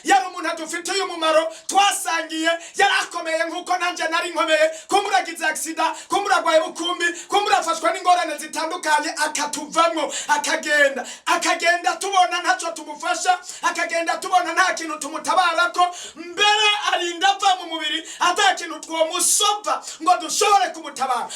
Yari umuntu adufitiye umumaro, twasangiye, yari akomeye nk'uko nanjye nari nkomeye. Kumbura agize accident, kumbura arwaye bukumbi, kumbura afashwa n'ingorane zitandukanye, akatuvamwo akagenda, akagenda tubona ntacyo tumufasha, akagenda tubona nta kintu tumutabarako. Mbere arinda ava mu mubiri ata kintu twomusova ngo dushobore kumutabara.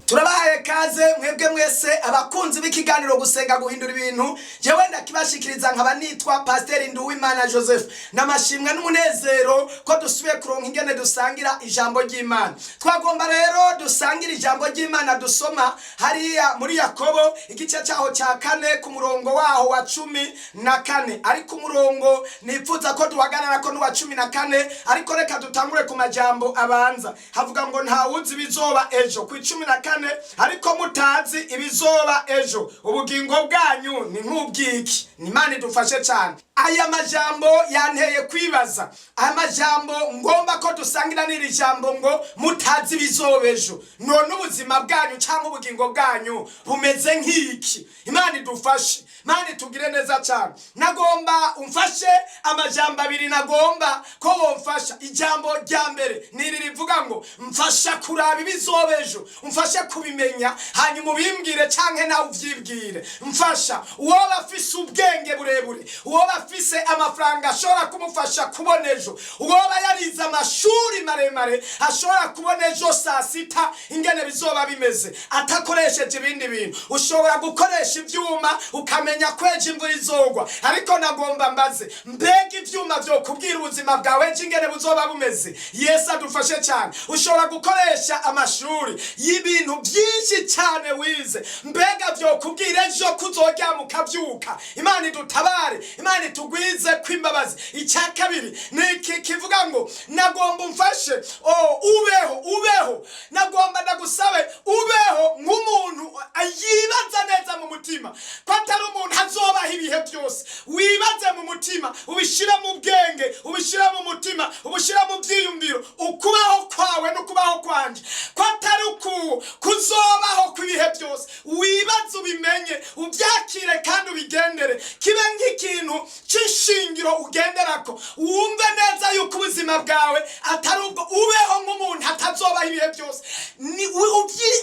Turabahaye kaze mwebwe mwese abakunzi b'ikiganiro Gusenga Guhindura Ibintu. Jewe ndakibashikiriza nkaba nitwa Pasiteri Nduwimana Joseph. N'amashimwe n'umunezero ko dusubiye kuronka ingene dusangira ijambo ry'Imana. Twagomba rero dusangira ijambo ry'Imana dusoma hariya muri Yakobo, igice cyaho cya 4, ku murongo waho wa 14. Ariko umurongo nipfuza ko duhagarara ko n'uwa 14. Ariko reka dutangure ku majambo abanza. Havuga ngo: "Ntawuzi ibizoba ejo." Ku 14: "Ariko mutazi ibizoba ejo, ubugingo bwanyu ni nk'ubwiki?" Ni Imana idufashe cyane. Aya majambo yanteye kwibaza. Aya majambo ngomba ko dusangira n'iri jambo ngo: "Mutazi ibizoba ejo, none ubuzima bwanyu cyangwa ubugingo bwanyu bumeze nk'iki?" Imana idufashe, Imana itugire neza cyane. Nagomba umfashe amajambo abiri, nagomba ko womfasha. Ijambo rya mbere ni iri rivuga ngo: "Mfasha kuraba ibizoba ejo, umfashe kubimenya, hanyuma ubimbwire canke nawe uvyibwire." Mfasha. Uwoba afise ubwenge burebure, uwoba afise amafaranga ashobora kumufasha kubona ejo, uwoba yarize amashuri maremare ashobora kubona ejo saa sita ingene bizoba bimeze atakoresheje ibindi bintu. Ushobora gukoresha ivyuma ukamenya ko ejo imvura izogwa, ariko nagomba mbaze: mbega ivyuma vyo kubwira ubuzima bwawe ejo ingene buzoba bumeze? Yesu adufashe cyane. Ushobora gukoresha amashuri y'ibintu byinshi cyane wize, mbega vyo kubwira ejo kuzoryama ukavyuka? Imana idutabare, Imana itugwize kw'imbabazi. Icya kabiri ni iki kivuga ngo: nagomba umfashe, oh, ubeho, ubeho, nagomba ndagusabe ubeho nk'umuntu yibaza neza mu mutima ko atari umuntu azobaho ibihe byose. Wibaze mu mutima, ubishyire mu bwenge, ubishyire mu mutima, ubishyire mu byiyumviro, ukubaho kwawe n'ukubaho kwanje ko atari uku kuzobaho kw'ibihe byose. Wibaze, ubimenye, ubyakire kandi ubigendere, kibe nk'ikintu cy'ishingiro ugenderako. Wumve neza yuko ubuzima bwawe atari ubwo, ubeho nk'umuntu atazobaho ibihe byose.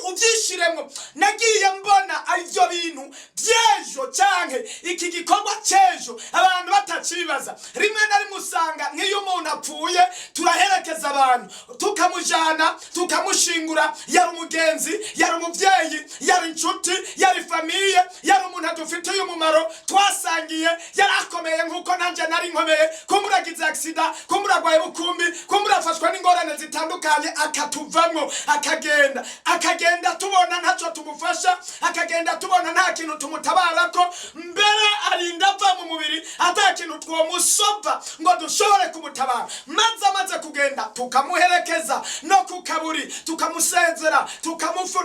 Ubyishiremo. Nagiye mbona ibyo bintu by'ejo canke iki gikorwa cy'ejo abantu batacibaza. Rimwe na rimwe usanga nk'iyo umuntu apfuye, turaherekeza abantu, tukamujana, tukamushingura. Yari umugenzi, yari umubyeyi, yari inshuti, yari famille, yari umuntu adufitiye umumaro, twasangiye, yari akomeye nk'uko nanjye nari nkomeye. Kumbura agize accident, kumbura arwaye bukumbi, kumbura afashwa n'ingorane zitandukanye, akatuvamwo akagenda, akagenda tubona ntacyo tumufasha, akagenda tubona nta kintu tumutabarako. Mbere arinda ava mu mubiri ata kintu twomusova ngo dushobore kumutabara. Maze amaze kugenda, tukamuherekeza no ku kaburi, tukamusezera,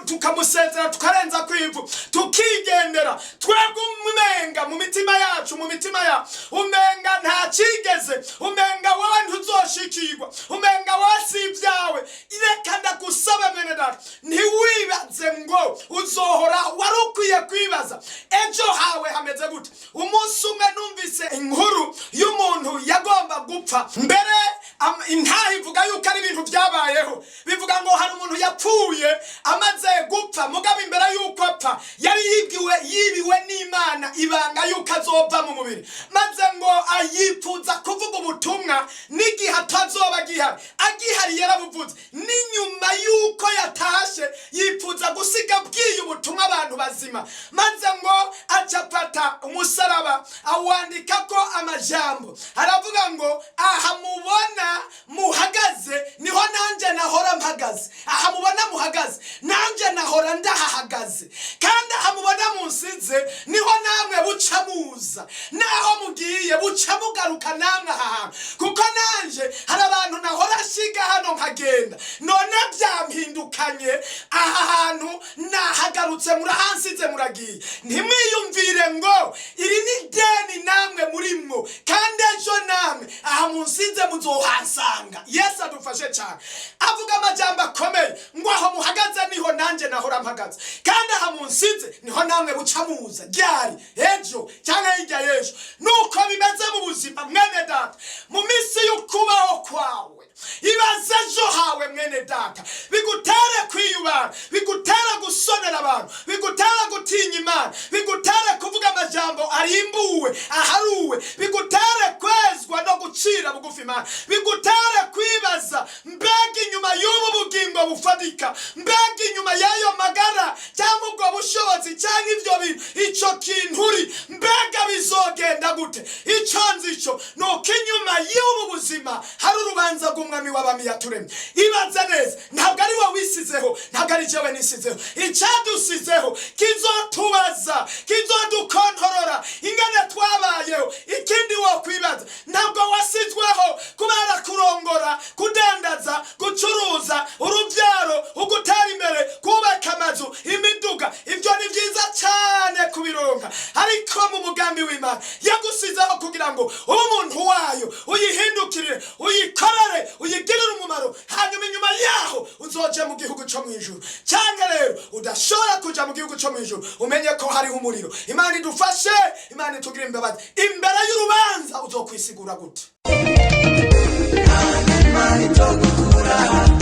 tukamusezera, tukarenza ku ivu, tukigendera. Twebwe umenga mu mitima yacu, mu mitima ya umenga nta kigeze, umenga wowe ntuzoshikirwa, umenga wowe si ibyawe. Reka ndagusabe, mwene data, ntiwibaze ngo uzohora. Wari ukwiye kwibaza ejo hawe hameze gute. Umunsi umwe numvise inkuru y'umuntu yagomba gupfa. Mbere intaha ivuga yuko ari ibintu byabayeho. Bivuga ngo hari umuntu yapfuye. Amaze gupfa, mugabo imbere yuko apfa yari yibwiwe, yibiwe n'Imana ibanga yuko azova mu mubiri. Maze ngo ayipfuza kuvuga ubutumwa n'igihe atazoba agihari. Agihari yarabuvuze, n'inyuma yuko yatashe yipfuza gusiga abwiye ubutumwa abantu bazima. Maze ngo aca afata umusaraba, awandikako amajambo, aravuga ngo: "Aha mubona muhagaze niho nanjye nahora mpagaze. Aha mubona muhagaze, nanjye nahora ndahahagaze. Kandi aha mubona munsize niho namwe buca muza. Naho mugiye, buca mugaruka namwe aha hantu, kuko nanje hari abantu nahora nshiga hano nkagenda. None byampindukanye, aha hantu nahagarutse, murahansize, muragiye. Ntimwiyumvire ngo iri ni deni namwe murimwo, kandi ejo namwe aha munsize." Muzohasanga. Yesu adufashe cyane. Avuga amajambo akomeye ngo: "Aho muhagaze niho nanjye nahora mpagaze, kandi aha munsize niho namwe buca muza." Ryari? Ejo cyangwa hirya y'ejo. Nuko bimeze mu buzima, mwene data. Mu minsi y'ukubaho kwawe, ibaze ejo hawe, mwene data, bigutere kwiyubara, bigutere gusonera abantu, bigutere gutinya Imana, bigutere kuvuga amajambo arimbuwe, aharuwe, bigutere kwezwa no gucira bugufi Imana, bigutere kwibaza: mbega inyuma y'ubu bugingo bufatika, mbega inyuma y'ayo magara cyangwa ubwo bushobozi cyangwa ibyo bintu, icyo kintu uri, mbega bizogenda gute? Icyo nzi cyo ni uko inyuma y'ubu buzima hari urubanza rw'Umwami w'abami yaturemye. Ibaze neza, ntabwo ari wowe wisizeho, ntabwo ari jewe nisizeho. Icyadusizeho kizotubaza, kizodukontorora ingene twabayeho. Ikindi wokwibaza, ntabwo wasizweho kubera kurongora, kudandaza, gucuruza, urubyaro, ugutera imbere, kubaka amazu, imiduga. Ibyo ni byiza cyane kubironka, ariko mu mugambi w'Imana yagusizeho kugira ngo ube umuntu wayo, uyihindukirire, uyikorere, uyigirire umumaro, hanyuma inyuma yaho uzoje mu gihugu cyo mu ijuru. Cyangwa rero udashobora kuja mu gihugu cyo mu ijuru, umenye ko hariho umuriro. Imana idufashe, Imana itugire imbabazi. Imbere y'urubanza uzokwisigura gute? Imana itogukura.